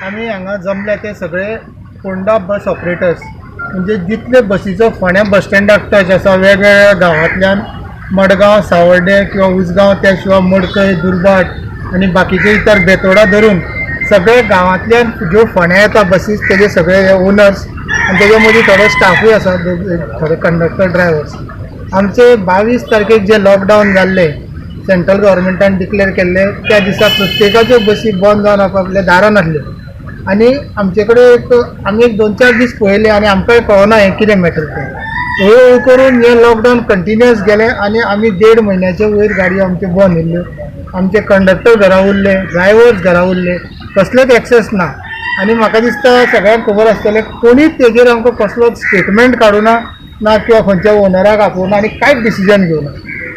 आमी हांगा जमले ते सगळे फोंडा बस ऑपरेटर्स, म्हणजे जितले बसीचो फोंड्या बस स्टँडाक टच आसा, वेगवेगळ्या गांवांतल्यान मडगांव, सावर्डे किंवा उसगांव, त्या शिवाय मडकय, दुर्भाट आनी बाकीचे इतर बेतोडा धरून सगळे गांवांतल्यान ज्यो फोंड्या येता बसीस तेजे सगळे हे ओनर्स आनी तेजे मदीं थोडे स्टाफूय आसा, थोडे कंडक्टर, ड्रायव्हर्स. आमचे 22 तारखेक जे लॉकडावन जाल्ले, सेंट्रल गव्हर्मेंटान डिक्लेअर केल्ले, त्या दिसा प्रत्येकाच्यो बसी बंद जावन आपल्या दारान आसल्यो आनी आमचे कडेन एक आमी एक 2-4 दीस पळयले आनी आमकांय कळना हें कितें मॅटर तें. हळू हळू करून हें लॉकडावन कंटिन्युअस गेलें आनी आमी 1.5 म्हयन्याचे वयर गाडयो आमच्यो बंद उरल्यो. आमचे कंडक्टर घरा उरले, ड्रायव्हर्स घरा उरले, कसलेच एक्सेस ना. आनी म्हाका दिसता सगळ्यांक खबर आसतलें, कोणीच तेजेर आमकां कसलोच स्टेटमेंट काडूना ना किंवा खंयच्या ओनराक आपोवना आनी कांयच डिसिजन घेवना.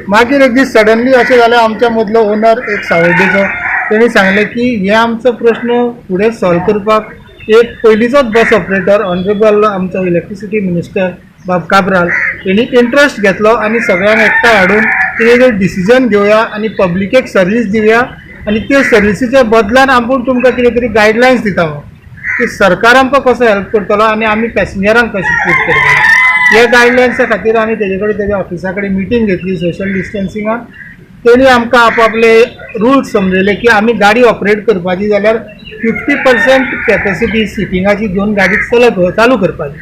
मागीर एक दीस सडनली अशें जालें, आमच्या मदलो ओनर एक सावर्डेचो, तेणी सांगलें की हे आमचो प्रश्न फुडें सॉल्व करपाक एक पयलींचोच बस ऑपरेटर ऑनरेबल आमचो इलेक्ट्रिसिटी मिनिस्टर बाब काब्राल तेणी इंट्रस्ट घेतलो आनी सगळ्यांक एकठांय हाडून तेजेर डिसिजन घेवया आनी पब्लिकेक सर्वीस दिवया आनी ते सर्विसीच्या बदलान आपूण तुमकां कितें तरी गायडलायन्स दिता की सरकार आमकां कसो हेल्प करतलो आनी आमी पॅसेंजरांक कशें ट्रीट करतलो. ह्या गायडलायन्सा खातीर आमी तेजे कडेन तेज्या ऑफिसा कडेन मिटींग घेतली सोशल डिस्टन्सिंगान. तेणी आमकां आपआपले रुल्स समजयले की आमी गाडी ऑपरेट करपाची जाल्यार 50% कॅपेसिटी सिटिंगाची घेवन गाडी चालू करपाची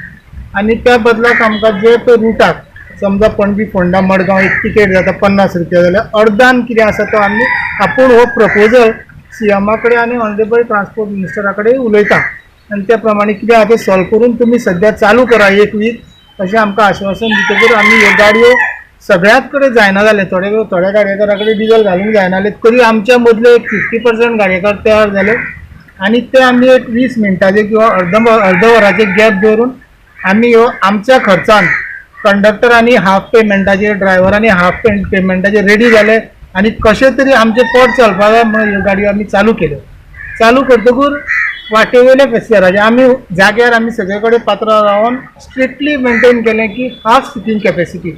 आनी त्या बदलाक आमकां जे पळय रुटाक समजा पणजी फोंडा मडगांव एक तिकेट जाता 50 रुपया जाल्यार अर्दान कितें आसा तो आमी आपूण हो प्रपोजल सीएमा कडेन आनी ऑनरेबल ट्रान्सपोर्ट मिनिस्टरा कडेन उलयता आनी त्या प्रमाणे कितें आहा तें सॉल्व करून तुमी सद्या चालू करा एक वीक अशें आमकां आश्वासन दितकूच आमी ह्यो गाडयो सगळ्यात कडेन जायना जालें, थोडे थोड्या गाडयेकारा कडेन डिजल घालूंक जायना जालें तरी आमच्या मदले एक 50% गाडयेकार तयार जाले आनी ते आमी एक 20 मिनटाचे किंवा अर्द वराचे गॅप दवरून आमी ह्यो आमच्या खर्चान कंडक्टरांनी हाफ पेमेंटाचेर, ड्रायव्हरांनी हाफ पेमेंटाचेर रेडी जाले आनी कशें तरी आमचें पोट चलपा जाय म्हणून ह्यो गाडयो आमी चालू केल्यो. चालू करतकूच वाटे वयल्या पॅसेंजराचे आमी जाग्यार आमी सगळे कडेन पात्रांव रावन स्ट्रिक्टली मेंटेन केलें की हाफ सिटींग कॅपेसिटी,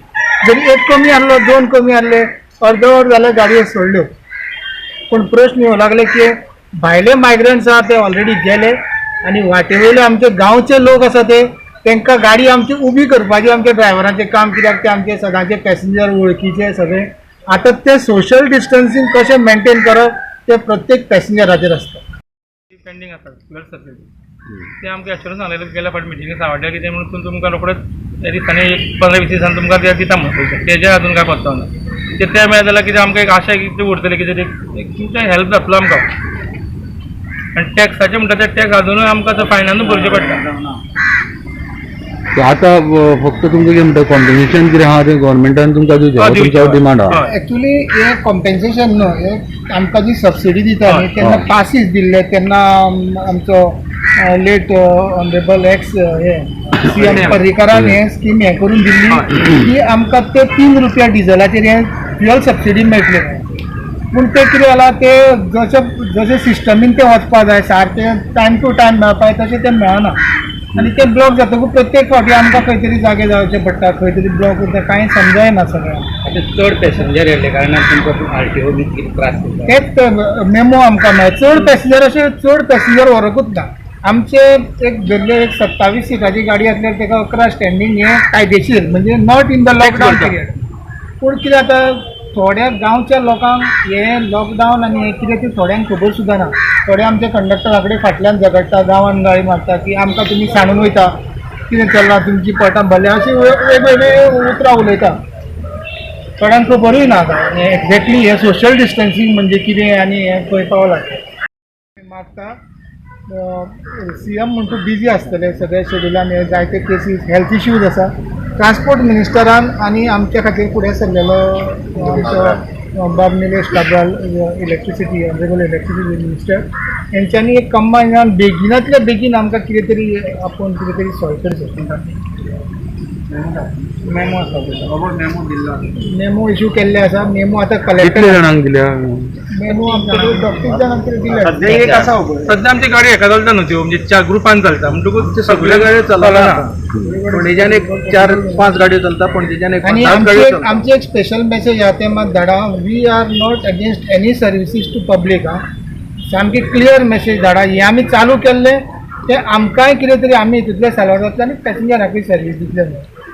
जरी एक कमी आहलो, 2 कमी आहले, अर्द वर जाल्यार गाडयो सोडल्यो. पूण प्रश्न येवं लागले की भायले मायग्रंट्स आहा ते ऑलरेडी गेले आनी वाटे वयले आमचे गांवचे लोक आसा ते तांकां गाडी आमची उबी करपाची आमच्या ड्रायव्हरांचें काम, कित्याक ते आमचे सदांचे पॅसेंजर वळखीचे सगळे. आतां ते सोशल डिस्टन्सींग कशें मेंटेन करप तें प्रत्येक पॅसेंजराचेर आसता. पेंडींग आसा फ्युअल सबसिडी, ते आमकां एश्योरन्स सांगलेलें गेल्या फावट मिटिंगे सावड्ड्या कितें म्हणून तुमकां रोखडेच त्या दिसांनी एक 15-20 दिसांनी तुमकां ते दिता म्हणून पयशे, तेजे अजून काय पत्तो ना. ते ते मेळ्ळे जाल्यार कितें आमकां एक आशा कितें उरतली, कितें एक तुमचें हेल्प जातलो आमकां. आनी टॅक्साचें म्हणटा ते टॅक्स अजुनूय आमकां तो फायनानूच भरचें पडटा. आतां फक्त तुमकां कितें म्हणटा कॉम्पेन्सेशन कितें आहा तें गव्हर्मेंटान तुमकां दिवचें, तुमचो डिमांड आहा. एक्चुली हें कॉम्पेन्सेशन न्हू, हें आमकां जी सबसिडी दिता न्ही तेन्ना पासीस दिल्ले तेन्ना आमचो लेट ऑनरेबल एक्स हे सीएम पर्रीकारान हें स्कीम हें करून दिल्ली की आमकां ते 3 रुपया डिजलाचेर हें फ्युअल सबसिडी मेळटली. पूण तें कितें जालां तें जशें जशें सिस्टमीन तें वचपा जाय सारकें टायम टू टायम मेळपा जाय तशें तें मेळना आनी तें ब्लॉक जातकूच प्रत्येक फावटी आमकां खंय तरी जागे जावचें पडटा, खंय तरी ब्लॉक उरता, कांय समजना सगळ्यांक. आतां चड पॅसेंजर येयल्ले कारणान तुमकां आरटीओ बी कितें त्रास जाता? तेच मेमो आमकां मेळ्ळे, चड पॅसेंजर अशें चड पॅसेंजर व्हरकूच ना. आमचे एक धरले एक 27 सिटाची गाडी आसल्यार ताका 11 स्टँडींग हें कायदेशीर, म्हणजे not in the lockdown period. पूण कितें जाता थोड्या गांवच्या लोकांक हें लॉकडावन आनी हें कितें तें थोड्यांक खबर सुद्दां ना. थोडे आमचे कंडक्टरा कडेन फाटल्यान झगडटा, गांवान गाळी मारता की आमकां तुमी सांडून वयता, कितें चल्लां तुमची पोटां भरल्या, अशीं वेगवेगळीं उतरां उलयता. थोड्यांक खबरूय ना आतां हें एक्झॅक्टली हें सोशल डिस्टन्सींग म्हणजे कितें आनी हें खंय पावलां तें. मागता सीएम म्हण तूं बिजी आसतले सगळे शेड्युलान, हे जायते केसीस हेल्थ इश्यूज आसा. ट्रान्सपोर्ट मिनिस्टरान आनी आमच्या खातीर फुडें सरलेलो आमचो बाब Nilesh Cabral, electricity honourable electricity minister, हेंच्यांनी एक कंबायन जावन बेगिनांतल्या बेगीन आमकां कितें तरी आपोवन कितें तरी सॉल्व करचें. मेमो आसा, मेमो दिल्लो, मेमो इशू केल्ले आसा. मेमो आतां कलेक्टर कितले जाणांक दिल्या मेमो आमचे 2-3 जाणांक तरी दिले. सद्या एक आसा. सद्या आमची गाडी एका चलता न्हू त्यो, म्हणजे 4 ग्रुपान चलता म्हणटकूच सगळ्यो गाडयो चलना. पणजेच्यान एक 4-5 गाडयो चलता, पणजेच्यान एक आनी 5 गाडयो चलता. आमची एक स्पेशल मेसेज आहा ते मात धाडा, we are not against any services to public. आं, सामकी क्लियर मेसेज धाडा. हें आमी चालू केल्लें तें आमकांय कितें तरी आमी हितूंतले साल्वार जातले आनी पॅसेंजराकूय सर्वीस दितले म्हणून.